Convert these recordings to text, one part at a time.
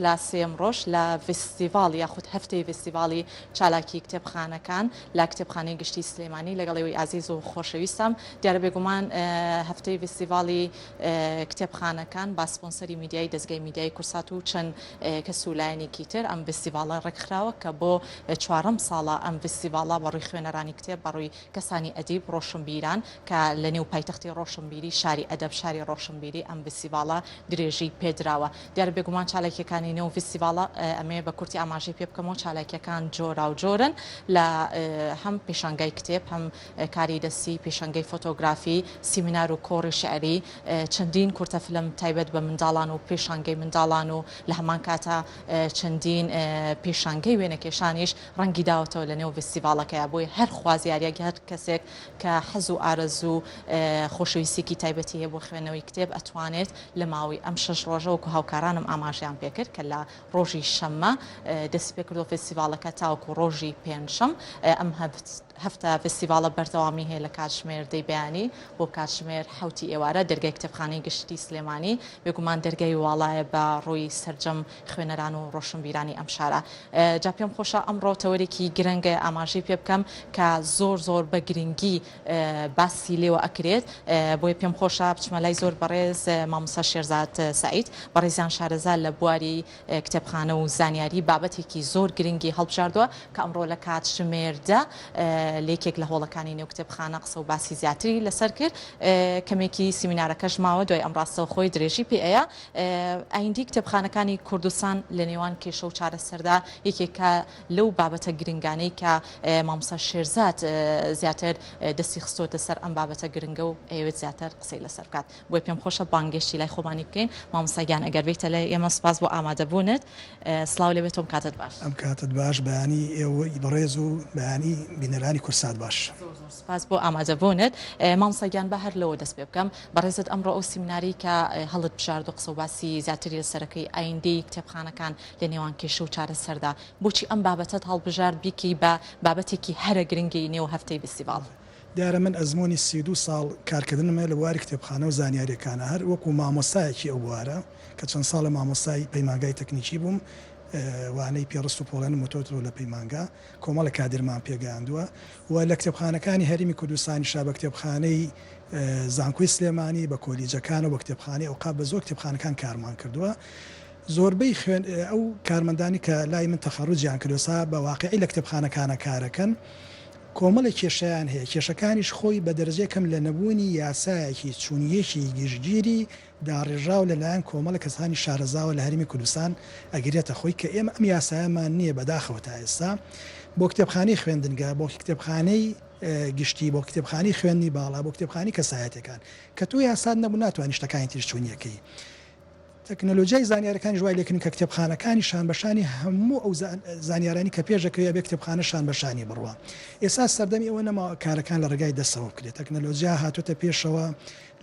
لە سێیەم ڕۆژ لە ڤیستیڤاڵ یاخود هەفتەی ڤیستیڤاڵی چالاکی کتێبخانەکان لە کتێبخانەی گشتی سلێمانی لەگەڵ ئێوەی ئازیز و خۆشەویستم. دیارە بێگومان هەفتەی ڤیستیڤاڵی کتێبخانەکان بە سپۆنسەری میدیایی دەزگای میدیایی کورسات و چەند کەس و لایەنێکی تر ئەم ڤیستیڤاڵە ڕێکخراوە کە بۆ چوارەم ساڵە ئەم ڤیستیڤاڵە بەڕووی خوێنەرانی کتێب بەڕووی کەسانی ئەدیب ڕۆشنبیران کە لە نێو پایتەختی ڕۆشنبیری شاری ئەدەب شاری ڕۆشنبیری ئەم ڤیستیڤاڵە درێژەی پێدراوە. دیارە بێگومان چالاکییەکانی نێو ڤیستیڤاڵە ئەمەوێ بە کورتی ئاماژەی پێ بکەمەوە، چالاکییەکان جۆراوجۆرن لە هەم پێشانگای کتێب، هەم کاری دەستی، پێشانگەی فۆتۆگرافی، سیمینار و کۆڕی شیعری، چەندین کورتە فلم تایبەت بە منداڵان و پێشانگەی منداڵان و لە هەمان کاتا چەندین پێشانگەی وێنەکێشانیش ڕەنگی داوەتەوە لە نێو ڤیستیڤاڵەکەیا، بۆیە هەر خوازیاریەک هەر کەسێک کە حەز و ئارەزوو خۆشەویستیەکی تایبەتی هەیە بۆ خوێندنەوەی کتێب ئەتوانێت لە ماوەی ئەم شەش ڕۆژە وەکو هاوکارانم ئاماژەیان پێکرد کە لە ڕۆژی شەممە دەستی پێکردووە فێستیڤاڵەکە تاوەکو ڕۆژی پێنجشەم ئەم هەفتە فێستیڤاڵە بەردەوامی هەیە لە کاتژمێر دەی بەیانی بۆ کاتژمێر حەوتی ئێوارە دەرگای کتێبخانەی گشتی سلێمانی بێگومان دەرگای واڵایە بە ڕووی سەرجەم خوێنەران و ڕۆشنبیرانی ئەم شارە. جا پێم خۆشە ئەمڕۆ تەوەرێکی گرنگ ئاماژەی پێ بکەم کە زۆر زۆر بە گرنگی باسی لێوە ئەکرێت بۆیە پێم خۆشە بچمە لای زۆر بەڕێز مامۆستا شێرزاد سەعید بەڕێزیان شارەزا لە بواری کتێبخانە و زانیاری بابەتێکی زۆر گرنگی هەڵبژاردووە کە ئەمڕۆ لە کاتژمێر دە لە یەکێک لە هۆڵەکانی نێو کتێبخانە قسە و باسی زیاتری لەسەر کرد کەمێکی سیمینارەکەش ماوە دوای ئەم ڕاستەوخۆی درێژی پێ ئەیا ئایندەی کتێبخانەکانی کوردستان لە نێوان کێشە و چارەسەردا یەکێکە لەو بابەتە گرنگانەی کە مامۆستا شێرزاد زیاتر دەستی خستۆتە سەر ئەم بابەتە گرنگە و ئەیەوێت زیاتر قسەی لەسەر بکات. بۆیە پێم خۆشە بانگێشتی لای خۆمانی بکەین. مامۆستا گیان ئەگەر بێیتە لای ئێمە سوپاس بۆ ئامادەبوونت. سڵاو لێبێت تۆم کاتت باش. ئەم کاتت باش بەیانی ئێوەی بەڕێز و بەیانی بینەرانی کوردسات باش. زۆر زۆر سوپاس بۆ ئامادەبوونت. مامۆستا گیان با هەر لەوە دەست پێ بکەم. بەڕێزت ئەمڕۆ ئەو سیمینارەی کە هەڵت بژارد و قسە و باسی زیاتری لەسەرەکەی ئایندەی کتێبخانەکان لە نێوان کێشە و چارەسەردا، بۆچی ئەم بابەتەت هەڵبژارد بیکەی بە بابەتێکی هەرە گرنگی نێو هەفتەی ڤیستیڤاڵ؟ دیارە من ئەزموونی 32 ساڵ کارکردنم هەیە لە بواری کتێبخانە و زانیارییەکانا، هەر وەکوو مامۆستایەکی ئەو بوارە کە چەند ساڵە مامۆستای پەیمانگای تەکنیکی بووم، وانەی پێڕست و پۆڵێنم وتۆتەوە لە پەیمانگا، کۆمەڵێک کادیرمان پێگەیاندووە و لە کتێبخانەکانی هەرێمی کوردستانیشا بە کتێبخانەی زانکۆی سلێمانی، بە کۆلیجەکان و بە کتێبخانەی ئەوقاف بە زۆر کتێبخانەکان کارمان کردووە. زۆربەی خوێن ئەو کارمەندانی کە لای من تەخەروجیان کردووە سا بە واقیعی لە کتێبخانەکانە کارەکەن کۆمەڵێک کێشەیان هەیە، کێشەکانیش خۆی بە دەرەجەی کەم لە نەبوونی یاسایەکی چونیەکی گشتگیری داڕێژراو لە لایەن کۆمەڵێک کەسانی شارەزاوە لە هەرێمی کوردستان ئەگرێتە خۆی کە ئێمە ئەم یاسایەمان نییە بەداخەوە تا ئێستا بۆ کتێبخانەی خوێندنگە بۆ کتێبخانەی گشتی بۆ کتێبخانەی خوێندنی باڵا بۆ کتێبخانەی کەسایەتەکان کە تۆ یاسات نەبوو ناتوانانی شتەکانی تریش چونیەکەی تەکنەلۆجیای زانیارەکانیش وای لێکردن کە کتێبخانەکانی شان بەشانی هەموو ئەو زانیارانی کە پێش دەکەوێت ئەبێ کتێبخانە شان بەشانی بڕوا. ئێستا سەردەمی ئەوە نەماوە کارەکان لە ڕێگای دەستەوە بکرێت. تەکنەلۆجیا هاتۆتە پێشەوە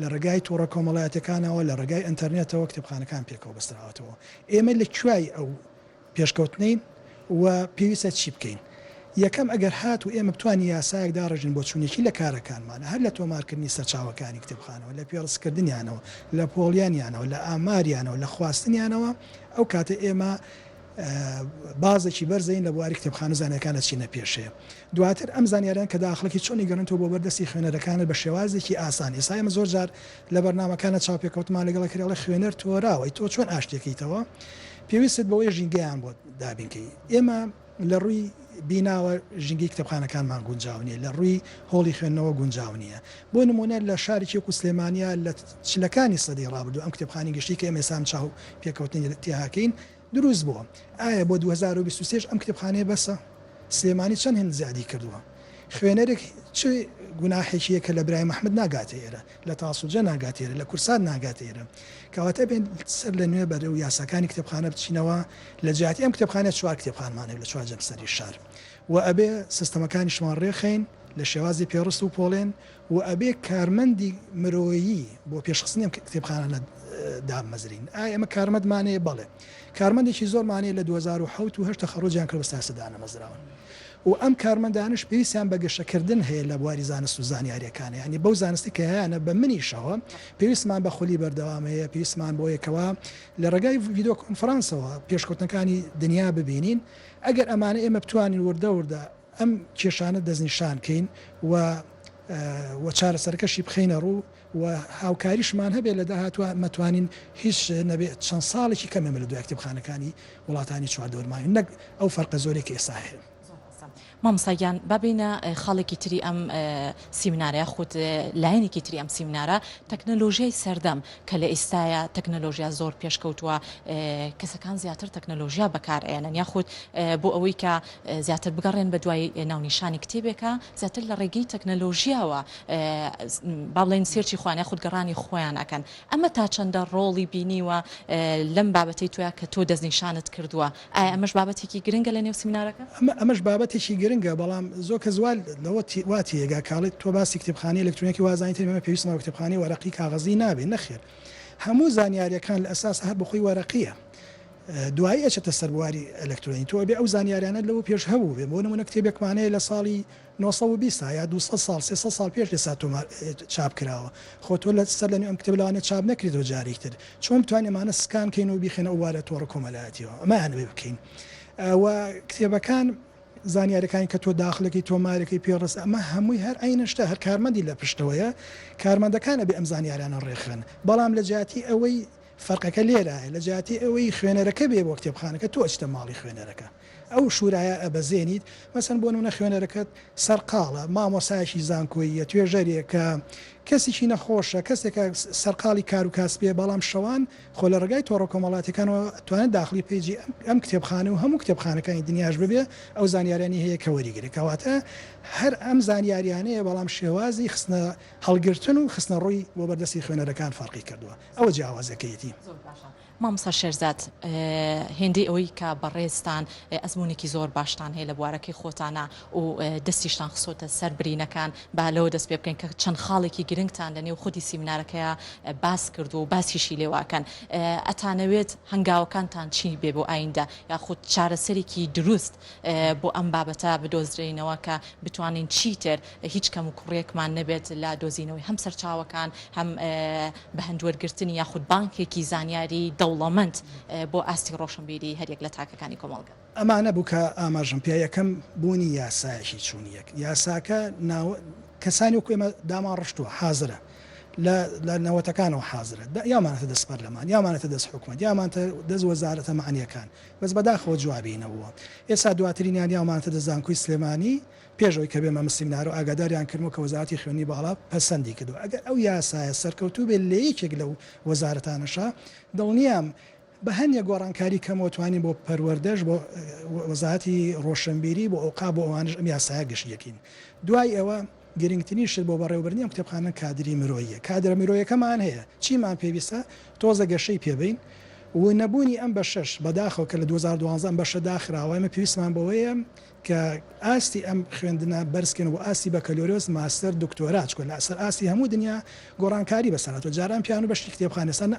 لە ڕێگای تۆڕە کۆمەڵایەتیەکانەوە، لە ڕێگای ئینتەرنێتەوە کتێبخانەکان پێکەوە بەستراوەتەوە. ئێمە لە کوای ئەو پێشکەوتنەین و پێویستە چی بکەین؟ یەکەم ئەگەر هاتوو ئێمە بتوانین یاسایەک داڕێژین بۆ چونیەکی لە کارەکانمان هەر لە تۆمارکردنی سەرچاوەکانی کتێبخانەوە، لە پێڕستکردنیانەوە، لە پۆڵیانیانەوە، لە ئاماریانەوە، لە خواستنیانەوە، ئەو کاتە ئێمە بازێکی بەرزین لە بواری کتێبخانە و زانیارەکان ئەچینە پێشێ. دواتر ئەم زانیاریان کە داخڵەکی چۆن ئەیگەڕێنتەوە بۆ بەر دەستی خوێنەرەکانت بە شێوازێکی ئاسان. ئێستا ئێمە زۆر جار لە بەرنامەکانا چاوپێکەوتمان لەگەڵ ئەکرێ ئەڵێ خوێنەر تۆراوە ئەی تۆ چۆن ئاشتیەکەیتەوە؟ پێویستت بەوەیە ژینگەیان بۆ دابین کەی. ئێمە لە ڕووی بیناوە ژینگەی کتێبخانەکانمان گونجاو نییە، لە ڕووی هۆڵی خوێندنەوە گونجاو نییە. بۆ نموونە لە شارێکی وەکوو سلێمانیا لە چلەکانی سەدەی ڕابردوو ئەم کتێبخانەی گشتی کە ئێمە ئێستا ئەم چاوپێکەوتنەی تێهاکەین دروست بووە. ئایا بۆ 2023 ئەم کتێبخانەیە بەسە؟ سلێمانی چەند هێند زیادی کردووە؟ خوێنەرێک چ گوناحێکی هەیە کە لە برایم ئەحمەد ناگاتە ئێرە، لە تاسوجە ناگاتە ئێرە، لە کورسات ناگاتە ئێرە؟ کەواتە ئەبێ سەر لە نوێ بەرەو یاساکانی کتێبخانە بچینەوە، لە جیاتی ئەم کتێبخانەیە چوار کتێبخانەمان هەبێ لە چوار جەمسەری شار و ئەبێ سیستەمەکانیشمان ڕێکخەین لە شێوازی پێڕست و پۆڵێن و ئەبێ کارمەندی مرۆیی بۆ پێشخستنی ئەم کتێبخانانە دابمەزرین. ئایا ئێمە کارمەندمان هەیە؟ بەڵێ. کارمەندێکی زۆرمان هەیە لە 2007 و هەشت تەخەڕوجیان کردوە ستا ئێستا دانەمەزراون. و ئەم کارمەندانەش پێویستیان بە گەشەکردن هەیە لە بواری زانست و زانیاریەکان یانی بەو زانستی کە هەیانە بە منیشەوە پێویستمان بە خولی بەردەوام هەیە پێویستمان بۆیە کەوا لە ڕێگای ڤیدۆ کۆنفرانسەوە پێشکەوتنەکانی دنیا ببینین ئەگەر ئەمانە ئێمە بتوانین وردە وردە ئەم کێشانە دەستنیشان کەین و و چارەسەرەکەشی بخەینە ڕوو و هاوکاریشمان هەبێت لە داهاتووا مەتوانین هیچ نەبێت چەند ساڵێکی کەم ئێمە لە دوای کتێبخانەکانی وڵاتانی چواردەورمانین نەک ئەو فەرقە زۆرەی کە ئێستا هەیە. زۆر ڕاستە مامۆستا گیان با بێینە خاڵێکی تری ئەم سیمینارە یاخود لایەنێکی تری ئەم سیمینارە تەکنەلۆژیای سەردەم کە لە ئیستایا تەکنەلۆژیا زۆر پێشکەوتووە کەسەکان زیاتر تەکنەلۆژیا بەکار ئەیەنن یاخود بۆ ئەوەی کە زیاتر بگەڕێن بە دوای ناونیشانی کتێبێکە زیاتر لە ڕێگەی تەکنەلۆژیاوە با بڵێین search ی خۆیان یاخود گەڕانی خۆیان ئەکەن ئەمە تا چەندە ڕۆڵی بینیوە لەم بابەتەی تۆیا کە تۆ دەستنیشانت کردووە ئایا ئەمەش بابەتێکی گرنگە لە نێو سیمینارەکە؟ ئەمەش بابەتێکی گرنگە بەڵام زۆر کەس وا لەوە وا تێگا کە ئەڵێ تۆ باسی کتێبخانەی ئەلکترۆنیەکی وازانی تر ئێمە پێویستمان بە کتێبخانەی وەرەقی کاغەزی نابێ نەخێر هەموو زانیاریەکان لە ئەساسا هەر بەخۆی وەرەقیە دوایی ئەچێتە سەر بواری ئەلکترۆنی تۆ ئەبێ ئەو زانیاریانەت لەوە پێش هەبووبێ بۆ نمونە کتێبێکمان هەیە لە ساڵی 920 یا 200 ساڵ 300 ساڵ پێش ئێستا تۆمار چاپ کراوە خۆ تۆ لە سەر لەنێو ئەم کتێب لەوانەیە چاپ نەکرێتەوە جارێکی تر چۆن بتوانین ئەمانە سکان کەین و بیخەینە ئەو بوارە تۆڕە کۆمەلایەتیەوە ئەمەیان ئەبێ بکەین و کتێبەکان زانیارەکانی کە تۆ داخلەکەی تۆمارەکەی پێڕست ئەمە هەمووی هەر عەینە شتە هەر کارمەندی لە پشتەوەیە کارمەندەکان ئەبێ ئەم زانیارانە ڕێکخەن بەڵام لە جیاتی ئەوەی فەرقەکە لێرایە، لە جیاتی ئەوەی خوێنەرەکە بێ بۆ کتێبخانەکە تۆ ئەچیتە ماڵی خوێنەرەکە ئەو شورایە ئەبەزێنیت، مەسەن بۆ نمونە خوێنەرەکەت سەرقاڵە، مامۆسایەکی زانکۆییە، توێژەرێکە، کەسێکی نەخۆشە، کەسێکە سەرقاڵی کار و کاسپیە، بەڵام شەوان خۆ لە ڕێگای تۆڕە کۆمەڵاتیەکانەوە ئەتوانێت داخڵی page ی ئەم کتێبخانە و هەموو کتێبخانەکانی دنیاش ببێ ئەو زانیاریانەی هەیە کە وەریگرێ کەواتە هەر ئەم زانیاریانەیە بەڵام شێوازی خستنە هەڵگرتن و خستنە ڕووی بۆ بەردەستی خوێنەرەکان فەرقی کردووە. ئەوە جیاوازیەکەیەتی. زۆر باشە مامۆستا شێرزاد هێندەی ئەوەی کە بەڕێزتان ئەزموونێکی زۆر باشتان هەیە لە بوارەکەی خۆتانا و دەستیشتان خستۆتە سەر برینەکان با لەوە دەست پێ بکەین کە چەند خاڵێکی گرنگتان لە نێو خودی سیمینارەکەیا باس کردووە و باسیشی لێوە ئەکەن ئەتانەوێت هەنگاوەکانتان چی بێ بۆ ئایندە یاخود چارەسەرێکی دروست بۆ ئەم بابەتە بدۆزرێینەوە کە بتوانین چیتر هیچ کەموکوڕیەکمان نەبێت لە دۆزینەوەی هەم سەرچاوەکان هەم بەهەندوەرگرتنی یاخود بانکێکی زانیاری دەوڵەمەند بۆ ئاستی ڕۆشنبیری هەریەک لە تاکەکانی کۆمەڵگە. ئەمانە بوو کە ئاماژەم پێ یەکەم بوونی یاسایەکی چوونیەک یاساکە ناو کەسانی وەکو ئێمە داماڕشتووە حازرە لە لە نەوەتەکانەوە حازرە یامانەتە دەست پەرلەمان یامانەتە دەست حکومەت یامانتە دەست وەزارەتە مەعنیەکان بەس بەداخەوە جوابی نەبووە ئێستا دواترینیان یامانەتە دەست زانکۆی سلێمانی پێش ئەوەی کە بێمە ئەم سیمنارە ئاگاداریان کردمەوە کە وەزارەتی خوێندنی باڵا پەسەندی کردووە ئەگەر ئەو یاسایە سەرکەوتوو بێت لە یەکێک لەو وەزارەتانەشا دڵنیام بە هەندێک گۆڕانکاری کەمەوە توانین بۆ پەروەردەش بۆ وەزارەتی ڕۆشنبیری بۆ ئەوقاف بۆ ئەوانەش ئەم یاسایە گشتگیرکەین دوای ئەوە گرنگترین شت بۆ بەڕێوەبردنی ئەم کتێبخانە کادری مرۆییە کادرە مرۆیەکەمان هەیە چیمان پێویستە تۆزە گەشەی پێبەین و نەبوونی ئەم بەشەش بەداخەوە کە لە 2012 ئەم بەشە داخراوە ئێمە پێویستمان بەوەیە کە ئاستی ئەم خوێندنە بەرز کەین بۆ ئاستی بەکەلۆریۆس، ماستەر، دکتۆرا، چونکە لە سەر ئاستی هەموو دنیا گۆڕانکاری بەسەر هاتووە، جاران پیانۆ بەشی کتێبخانە ئێستا نا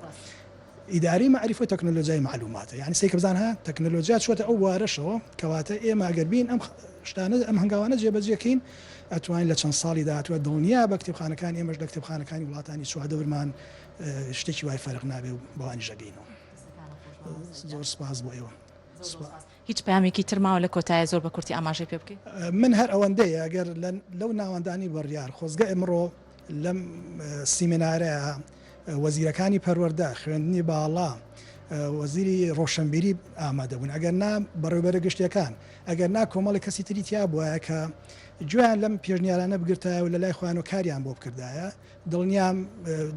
ئیدارەی مەعریفە و تەکنۆلۆجیای مەعلوماتە، یانی سەیرکە بزان ها تەکنۆلۆجیا چووەتە ئەو بوارەشەوە، کەواتە ئێمە ئەگەر بین ئەم شتانە ئەم هەنگاوانە جێبەجێ کەین ئەتوانین لە چەند ساڵی داهاتووە دڵنیا بە کتێبخانەکانی ئێمەش لە کتێبخانەکانی وڵاتانی چواردەورمان شتێکی وای فەرق نابێ و بەوانیش ئەگەینەوە. زۆر سپاس بۆ ئێوە. هیچ پەیامێکی تر ماوە لە کۆتایە زۆر بە کورتی ئاماژەی پێ بکەی؟ من هەر ئەوەندەیە ئەگەر لەو ناوەندانی بڕیار خۆزگە ئمڕۆ لەم سیمینارەیا وەزیرەکانی پەروەردە، خوێندنی باڵا، وەزیری ڕۆشنبیری ئامادە بوون ئەگەر نا بەڕێوبەرە گشتیەکان ئەگەر نا کۆمەڵی کەسی تری تیا بوایە کە گوێیان لەم پێشنیارانە بگرتایە و لە لای خۆیان و کاریان بۆ بکردایە دڵنیام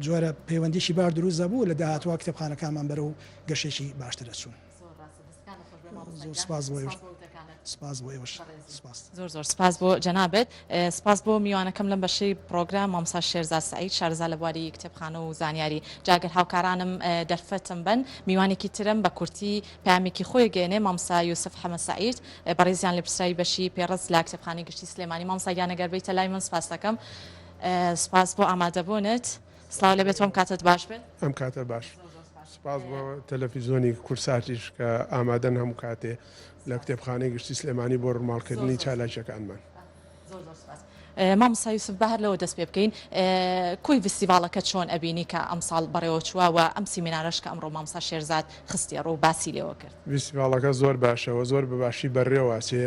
جۆرە پەیوەندیی باش دروست دەبوو لە داهاتووە کتێبخانەکانمان بەرەو گەشەیەکی باشتر ئەچوون. زۆر ڕاستە دەستەکانت خۆش بێ مامۆستا زۆر گیان سپاس بۆ ئێوەش سپاس بۆ وتەکانت سپاس بۆ ئێوەش بەڕێزی سپاس. زۆر زۆر سپاس بۆ جەنابت سپاس بۆ میوانەکەم لەم بەشەی پڕۆگرام مامۆستا شێرزاد سەعید شارەزا لە بواری کتێبخانە و زانیاری جا گەر هاوکارانم دەرفەتم بەن میوانێکی ترم بە کورتی پەیامێکی خۆی گەێنێ مامۆستا یوسف حەمە سەعید بەڕێزیان لێپرسراوی بەشی پێڕست لە کتێبخانەی گشتی سلێمانی مامۆستا گیان ئەگەر بێیتە لای من سپاس دەکەم سپاس بۆ ئامادەبوونت سڵاو لێبێت ئەم کاتەت باش بێت ئەم کاتە باش. سپاس بۆ تەلەفیزۆنی کورساتیش کە ئامادەن هەموو کاتێ لە کتێبخانەی گشتی سلێمانی بۆ ڕووماڵکردنی چالاکیەکانمان. زۆر زۆر سپاس مامۆستا یوسف با هەر لەوە دەست پێ بکەین کۆی ڤستیڤاڵەکە چۆن ئەبینی کە ئەمساڵ بەڕێوە چووە و ئەم سیمینارەش کە ئەمڕۆ مامۆستا شێرزاد خستیە ڕوو باسی لێوە کرد؟ ڤستیڤاڵەکە زۆر باشە و زۆر بە باشی بەڕێوە ئەچێ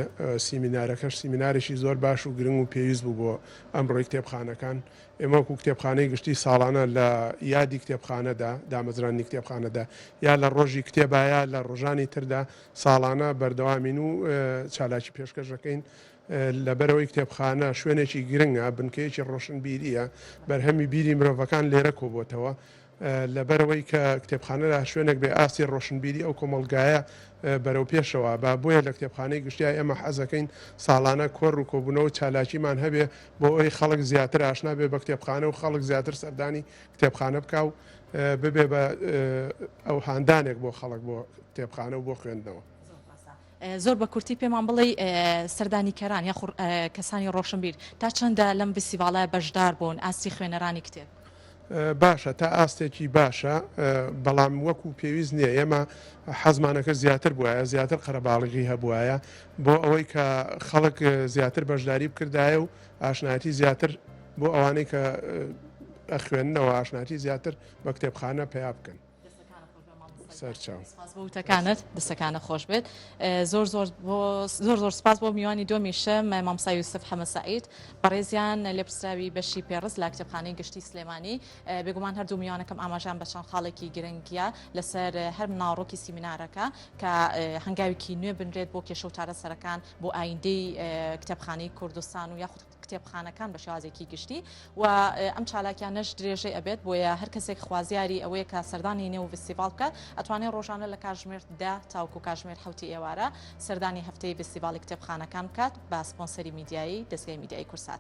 سیمینارەکەش سیمینارێکی زۆر باش و گرنگ و پێویست بوو بۆ ئەمڕۆی کتێبخانەکان ئێمە وەکو کتێبخانەی گشتی ساڵانە لە یادی کتێبخانەدا، دامەزراندنی کتێبخانەدا یا لە ڕۆژی کتێبا یا لە ڕۆژانی تردا ساڵانە بەردەوامین و چالاکی پێشکەش دەکەین. لەبەرئەوەی کتێبخانە شوێنێکی گرنگە، بنکەیەکی ڕۆشنبیرییە، بەرهەمی بیری مرۆڤەکان لێرە کۆبۆتەوە. لەبەرئەوەی کە کتێبخانە لە هەر شوێنێک بێ ئاستی ڕۆشنبیری ئەو کۆمەڵگایە بەرەو پێشەوە با، بۆیە لە کتێبخانەی گشتیا ئێمە حەزەکەین ساڵانە کۆڕ و کۆبوونەوە و چالاکیمان هەبێ بۆ ئەوەی خەڵک زیاتر ئاشنا بێ بە کتێبخانە و خەڵک زیاتر سەردانی کتێبخانە بکا و ببێ بە ئەو هاندانێک بۆ خەڵک بۆ کتێبخانە و بۆ خوێندنەوە. زۆر بە کورتی پێمان بڵێی سەردانیکەران یاخو کەسانی ڕۆشنبیر تا چەندە لەم ڤیستیڤاڵە بەشدار بوون، ئاستی خوێنەرانی کتێب؟ باشە تا ئاستێکی باشە بەڵام وەکو پێویست نییە ئێمە حەزمانەکە زیاتر بوایە زیاتر قەرەباڵغی هەبوایە بۆ ئەوەی کە خەڵک زیاتر بەشداری بکردایە و ئاشنایەتی زیاتر بۆ ئەوانەی کە ئەخوێندنەوە ئاشناتی زیاتر بە کتێبخانە پەیا بکەن. سەرچاو. سپاس بۆ وتەکانت دەستەکانت خۆش بێت زۆر زۆر بۆ زۆر زۆر سپاس بۆ میوانی دووەمیشم مامۆستا یوسف حەمە سەعید بەڕێزیان لێپرسراوی بەشی پێڕست لە کتێبخانەی گشتی سلێمانی بێگومان هەردوو میوانەکەم ئاماژان بە چەند خاڵێکی گرنگیە لەسەر هەر ناوەڕۆکی سیمینارەکە کە هەنگاوێکی نوێ بنرێت بۆ کێشە و چارەسەرەکان بۆ ئایندەی کتێبخانەی کوردستان و یاخود کتێبخانەکان بە شێوازێکی گشتی و ئەم چالاکیانەش درێژەی ئەبێت بۆیە هەر کەسێک خوازیاری ئەوەیە کە سەردانی نێو ڤستیڤاڵ بکات ئەتوانێت ڕۆژانە لە کاژمێر دە تاوەکو کاژمێر حەوتی ئێوارە سەردانی هەفتەی ڤستیڤاڵی کتێبخانەکان بکات بە سپۆنسەری میدیایی دەزگای میدیایی کورسات.